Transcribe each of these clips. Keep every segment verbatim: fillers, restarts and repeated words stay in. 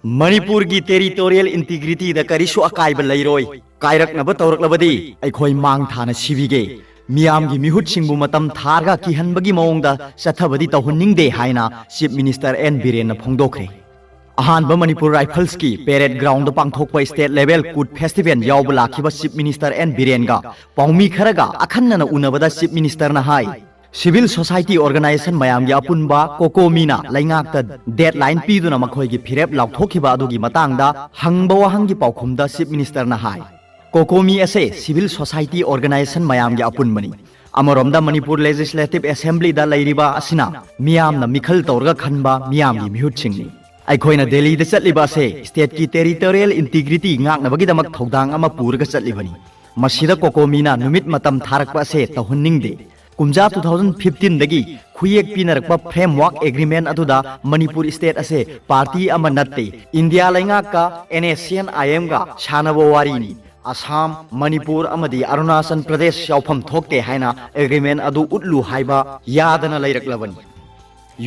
ꯃꯅꯤꯄꯨꯔꯒꯤ territorial integrityꯗ ꯀꯔꯤꯁꯨ ꯑꯀꯥꯏꯕ ꯂꯩꯔꯣꯏ꯫ ꯀꯥꯏꯔꯛꯅꯕ ꯇꯧꯔꯛꯂꯕꯗꯤ ꯑꯩꯈꯣꯏ ꯃꯥꯡ ꯊꯥꯅ ꯁꯤꯕꯤꯒꯦ꯫ ꯃꯤꯌꯥꯝꯒꯤ ꯃꯤꯍꯨꯠꯁꯤꯡꯕꯨ ꯃꯇꯝ ꯊꯥꯔꯒ ꯀꯤꯍꯟꯕꯒꯤ ꯃꯑꯣꯡꯗ ꯆꯠꯊꯕꯗꯤ ꯇꯧꯍꯟꯅꯤꯡꯗꯦ ꯍꯥꯏꯅ Chief Minister N ꯕꯤꯔꯦꯟꯅ ꯐꯣꯡꯗꯣꯛꯈ꯭ꯔꯦ꯫ ꯑꯍꯥꯟꯕ ꯃꯅꯤꯄꯨꯔ ꯔꯥꯏꯐꯜꯁꯀꯤ parade groundꯗ ꯄꯥꯡꯊꯣꯛꯄ state level CUT festival ꯌꯥꯎꯕ ꯂꯥꯛꯈꯤꯕ Chief Minister N ꯕꯤꯔꯦꯟꯒ ꯄꯥꯎꯃꯤ ꯈꯔꯒ ꯑꯈꯟꯅꯅ ꯎꯅꯕꯗ Chief Ministerꯅ ꯍꯥꯏ, civil society organisation ꯃꯌꯥꯝꯒꯤ ꯑꯄꯨꯟꯕ COCOMIꯅ ꯂꯩꯉꯥꯛꯇ deadline ꯄꯤꯗꯨꯅ ꯃꯈꯣꯏꯒꯤ ꯐꯤꯔꯦꯞ ꯂꯥꯎꯊꯣꯛꯈꯤꯕ ꯑꯗꯨꯒꯤ ꯃꯇꯥꯡꯗ ꯍꯪꯕ ꯋꯥꯍꯪꯒꯤ ꯄꯥꯎꯈꯨꯝꯗ Chief Ministerꯅ ꯍꯥꯏ, COCOMI ꯑꯁꯦ civil society organisation ꯃꯌꯥꯝꯒꯤ ꯑꯄꯨꯟꯕꯅꯤ꯫ ꯑꯃꯔꯣꯝꯗ ꯃꯅꯤꯄꯨꯔ Legislative Assemblyꯗ ꯂꯩꯔꯤꯕ ꯑꯁꯤꯅ ꯃꯤꯌꯥꯝꯅ ꯃꯤꯈꯜ ꯇꯧꯔꯒ ꯈꯟꯕ ꯃꯤꯌꯥꯝꯒꯤ ꯃꯤꯍꯨꯠꯁꯤꯡꯅꯤ꯫ ꯑꯩꯈꯣꯏꯅ ꯗꯦꯜꯂꯤꯗ ꯆꯠꯂꯤꯕ ꯑꯁꯦ stateꯀꯤ territorial integrityꯉꯥꯛꯅꯕꯒꯤꯗꯃꯛ ꯊꯧꯗꯥꯡ ꯑꯃ ꯄꯨꯔꯒ ꯆꯠꯂꯤꯕꯅꯤ꯫ ꯃꯁꯤꯗ COCOMIꯅ ꯅꯨꯃꯤꯠ ꯃꯇꯝ ꯊꯥꯔꯛꯄ ꯑꯁꯦ ꯇꯧꯍꯟꯅꯤꯡꯗꯦ꯫ ꯀꯨꯝꯖꯥ two thousand fifteenꯗꯒꯤ ꯈꯨꯌꯦꯛ ꯄꯤꯅꯔꯛꯄ framework agreement ꯑꯗꯨꯗ ꯃꯅꯤꯄꯨꯔ state ꯑꯁꯦ party ꯑꯃ ꯅꯠꯇꯦ꯫ ꯏꯟꯗꯤꯌꯥ ꯂꯩꯉꯥꯛꯀ NSCN-IMꯒ ꯁꯥꯟꯅꯕ ꯋꯥꯔꯤꯅꯤ꯫ ꯑꯁꯥꯝ, ꯃꯅꯤꯄꯨꯔ ꯑꯃꯗꯤ ꯑꯔꯨꯅꯥꯆꯜ ꯄ꯭ꯔꯗꯦꯁ ꯌꯥꯎꯐꯝ ꯊꯣꯛꯇꯦ ꯍꯥꯏꯅ agreement ꯑꯗꯨ ꯎꯠꯂꯨ ꯍꯥꯏꯕ ꯌꯥꯗꯅ ꯂꯩꯔꯛꯂꯕꯅꯤ꯫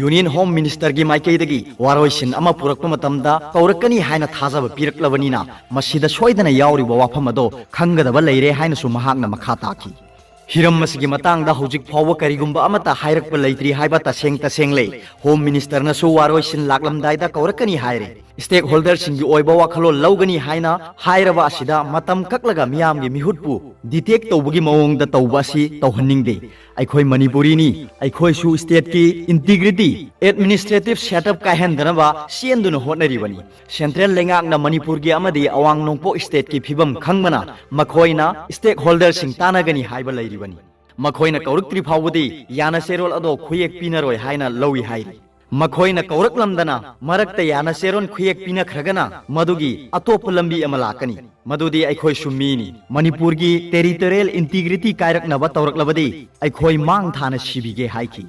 Union Home Ministerꯒꯤ ꯃꯥꯏꯀꯩꯗꯒꯤ ꯋꯥꯔꯣꯏꯁꯤꯟ ꯑꯃ ꯄꯨꯔꯛꯄ ꯃꯇꯝꯗ ꯀꯧꯔꯛꯀꯅꯤ ꯍꯥꯏꯅ ꯊꯥꯖꯕ ꯄꯤꯔꯛꯂꯕꯅꯤꯅ ꯃꯁꯤꯗ ꯁꯣꯏꯗꯅ ꯌꯥꯎꯔꯤꯕ ꯋꯥꯐꯝ ꯑꯗꯣ ꯈꯪꯒꯗꯕ ꯂꯩꯔꯦ ꯍꯥꯏꯅꯁꯨ ꯃꯍꯥꯛꯅ ꯃꯈꯥ ꯇꯥꯈꯤ꯫ ꯍꯤꯔꯝ ꯑꯁꯤꯒꯤ ꯃꯇꯥꯡꯗ ꯍꯧꯖꯤꯛ ꯐꯥꯎꯕ ꯀꯔꯤꯒꯨꯝꯕ ꯑꯃꯠꯇ ꯍꯥꯏꯔꯛꯄ ꯂꯩꯇ꯭ꯔꯤ ꯍꯥꯏꯕ ꯇꯁꯦꯡ ꯇꯁꯦꯡꯂꯦ꯫ Home Ministerꯅꯁꯨ ꯋꯥꯔꯣꯏꯁꯤꯟ ꯂꯥꯛꯂꯝꯗꯥꯏꯗ ꯀꯧꯔꯛꯀꯅꯤ ꯍꯥꯏꯔꯦ꯫ Stakeholderꯁꯤꯡꯒꯤ ꯑꯣꯏꯕ ꯋꯥꯈꯜꯂꯣꯟ ꯂꯧꯒꯅꯤ ꯍꯥꯏꯅ ꯍꯥꯏꯔꯕ ꯑꯁꯤꯗ ꯃꯇꯝ ꯀꯛꯂꯒ ꯃꯤꯌꯥꯝꯒꯤ ꯃꯤꯍꯨꯠꯄꯨ detect ꯇꯧꯕꯒꯤ ꯃꯑꯣꯡꯗ ꯇꯧꯕ ꯑꯁꯤ ꯇꯧꯍꯟꯅꯤꯡꯗꯦ꯫ ꯑꯩꯈꯣꯏ ꯃꯅꯤꯄꯨꯔꯤꯅꯤ, ꯑꯩꯈꯣꯏꯁꯨ stateꯀꯤ integrity, administrative setup ꯀꯥꯏꯍꯟꯗꯅꯕ ꯆꯦꯟꯗꯨꯅ ꯍꯣꯠꯅꯔꯤꯕꯅꯤ꯫ Central ꯂꯩꯉꯥꯛꯅ ꯃꯅꯤꯄꯨꯔꯒꯤ ꯑꯃꯗꯤ ꯑꯋꯥꯡ ꯅꯣꯡꯄꯣꯛ stateꯀꯤ ꯐꯤꯕꯝ ꯈꯪꯕꯅ ꯃꯈꯣꯏꯅ stakeholderꯁꯤꯡ ꯇꯥꯟꯅꯒꯅꯤ ꯍꯥꯏꯕ ꯂꯩꯔꯤꯕꯅꯤ꯫ ꯃꯈꯣꯏꯅ ꯀꯧꯔꯛꯇ꯭ꯔꯤ ꯐꯥꯎꯕꯗꯤ ꯌꯥꯅ ꯆꯦꯔꯣꯜ ꯑꯗꯣ ꯈꯨꯌꯦꯛ ꯄꯤꯅꯔꯣꯏ ꯍꯥꯏꯅ ꯂꯧꯏ ꯍꯥꯏꯔꯤ꯫ ꯃꯈꯣꯏꯅ ꯀꯧꯔꯛꯂꯝꯗꯅ ꯃꯔꯛꯇ ꯌꯥꯅ ꯆꯦꯔꯣꯜ ꯈꯨꯌꯦꯛ ꯄꯤꯅꯈ꯭ꯔꯒꯅ ꯃꯗꯨꯒꯤ ꯑꯇꯣꯞꯄ ꯂꯝꯕꯤ ꯑꯃ ꯂꯥꯛꯀꯅꯤ꯫ ꯃꯗꯨꯗꯤ ꯑꯩꯈꯣꯏꯁꯨ ꯃꯤꯅꯤ꯫ ꯃꯅꯤꯄꯨꯔꯒꯤ territorial integrity ꯀꯥꯏꯔꯛꯅꯕ ꯇꯧꯔꯛꯂꯕꯗꯤ ꯑꯩꯈꯣꯏ ꯃꯥꯡ ꯊꯥꯅ ꯁꯤꯕꯤꯒꯦ ꯍꯥꯏꯈꯤ꯫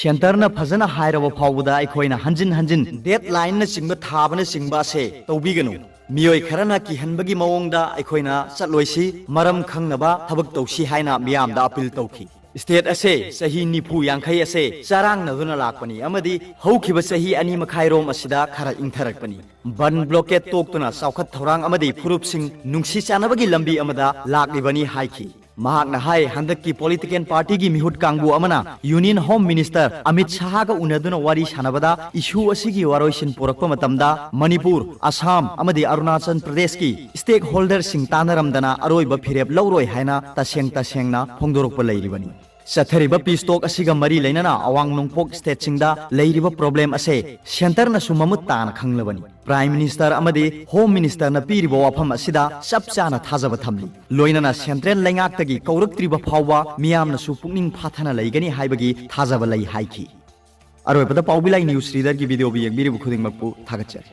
Centreꯅ ꯐꯖꯅ ꯍꯥꯏꯔꯕ ꯐꯥꯎꯕꯗ ꯑꯩꯈꯣꯏꯅ ꯍꯟꯖꯤꯟ ꯍꯟꯖꯤꯟ deadlineꯅꯆꯤꯡꯕ ꯊꯥꯕꯅꯆꯤꯡꯕ ꯑꯁꯦ ꯇꯧꯕꯤꯒꯅꯨ꯫ ꯃꯤꯑꯣꯏ ꯈꯔꯅ ꯀꯤꯍꯟꯕꯒꯤ ꯃꯑꯣꯡꯗ ꯑꯩꯈꯣꯏꯅ ꯆꯠꯂꯣꯏꯁꯤ꯫ ꯃꯔꯝ ꯈꯪꯅꯕ ꯊꯕꯛ ꯇꯧꯁꯤ ꯍꯥꯏꯅ ꯃꯤꯌꯥꯝꯗ appeal ꯇꯧꯈꯤ꯫ ꯁ꯭ꯇꯦꯠ ꯑꯁꯦ ꯆꯍꯤ ꯅꯤꯐꯨ ꯌꯥꯡꯈꯩ ꯑꯁꯦ ꯆꯔꯥꯡꯅꯗꯨꯅ ꯂꯥꯛꯄꯅꯤ ꯑꯃꯗꯤ ꯍꯧꯈꯤꯕ ꯆꯍꯤ ꯑꯅꯤ ꯃꯈꯥꯏꯔꯣꯝ ꯑꯁꯤꯗ ꯈꯔ ꯏꯪꯊꯔꯛꯄꯅꯤ꯫ ꯕꯟ ꯕ꯭ꯂꯣꯀꯦꯠ ꯇꯣꯛꯇꯨꯅ ꯆꯥꯎꯈꯠ ꯊꯧꯔꯥꯡ ꯑꯃꯗꯤ ꯐꯨꯔꯨꯞꯁꯤꯡ ꯅꯨꯡꯁꯤ ꯆꯥꯟꯅꯕꯒꯤ ꯂꯝꯕꯤ ꯑꯃꯗ ꯂꯥꯛꯂꯤꯕꯅꯤ ꯍꯥꯏꯈꯤ꯫ ꯃꯍꯥꯛꯅ ꯍꯥꯏ, ꯍꯟꯗꯛꯀꯤ ꯄꯣꯂꯤꯇꯤꯀꯦꯜ ꯄꯥꯔꯇꯤꯒꯤ ꯃꯤꯍꯨꯠ ꯀꯥꯡꯕꯨ ꯑꯃꯅ ꯌꯨꯅꯤꯌꯟ ꯍꯣꯝ ꯃꯤꯅꯤꯁꯇꯔ ꯑꯃꯤꯠ ꯁꯥꯍꯒ ꯎꯅꯗꯨꯅ ꯋꯥꯔꯤ ꯁꯥꯟꯅꯕꯗ ꯏꯁꯨ ꯑꯁꯤꯒꯤ ꯋꯥꯔꯣꯏꯁꯤꯟ ꯄꯨꯔꯛꯄ ꯃꯇꯝꯗ ꯃꯅꯤꯄꯨꯔ, ꯑꯁꯥꯝ ꯑꯃꯗꯤ ꯑꯔꯨꯅꯥꯆꯜ ꯄ꯭ꯔꯗꯦꯁꯀꯤ ꯁ꯭ꯇꯦꯛ ꯍꯣꯜꯗꯔꯁꯤꯡ ꯇꯥꯟꯅꯔꯝꯗꯅ ꯑꯔꯣꯏꯕ ꯐꯤꯔꯦꯞ ꯂꯧꯔꯣꯏ ꯍꯥꯏꯅ ꯇꯁꯦꯡ ꯇꯁꯦꯡꯅ ꯐꯣꯡꯗꯣꯔꯛꯄ ꯂꯩꯔꯤꯕꯅꯤ꯫ ꯆꯠꯊꯔꯤꯕ ꯄꯤꯁ ꯇꯣꯛ ꯑꯁꯤꯒ ꯃꯔꯤ ꯂꯩꯅꯅ ꯑꯋꯥꯡ ꯅꯣꯡꯄꯣꯛ ꯁ꯭ꯇꯦꯠꯁꯤꯡꯗ ꯂꯩꯔꯤꯕ ꯄ꯭ꯔꯣꯕ꯭ꯂꯦꯝ ꯑꯁꯦ ꯁꯦꯟꯇꯔꯅꯁꯨ ꯃꯃꯨꯠ ꯇꯥꯅ ꯈꯪꯂꯕꯅꯤ꯫ ꯄ꯭ꯔꯥꯏꯝ ꯃꯤꯅꯤꯁꯇꯔ ꯑꯃꯗꯤ ꯍꯣꯝ ꯃꯤꯅꯤꯁꯇꯔꯅ ꯄꯤꯔꯤꯕ ꯋꯥꯐꯝ ꯑꯁꯤꯗ ꯆꯞ ꯆꯥꯅ ꯊꯥꯖꯕ ꯊꯝꯂꯤ꯫ ꯂꯣꯏꯅꯅ ꯁꯦꯟꯇ꯭ꯔꯦꯜ ꯂꯩꯉꯥꯛꯇꯒꯤ ꯀꯧꯔꯛꯇ꯭ꯔꯤꯕ ꯐꯥꯎꯕ ꯃꯤꯌꯥꯝꯅꯁꯨ ꯄꯨꯛꯅꯤꯡ ꯐꯥꯊꯅ ꯂꯩꯒꯅꯤ ꯍꯥꯏꯕꯒꯤ ꯊꯥꯖꯕ ꯂꯩ ꯍꯥꯏꯈꯤ꯫ ꯑꯔꯣꯏꯕꯗ ꯄꯥꯎꯕꯤꯂꯥꯏ ꯅ꯭ꯌꯨꯁ ꯔꯤꯗꯔꯒꯤ ꯚꯤꯗꯤꯑꯣꯕꯨ ꯌꯦꯡꯕꯤꯔꯤꯕ ꯈꯨꯗꯤꯡꯃꯛꯄꯨ ꯊꯥꯒꯠꯆꯔꯤ꯫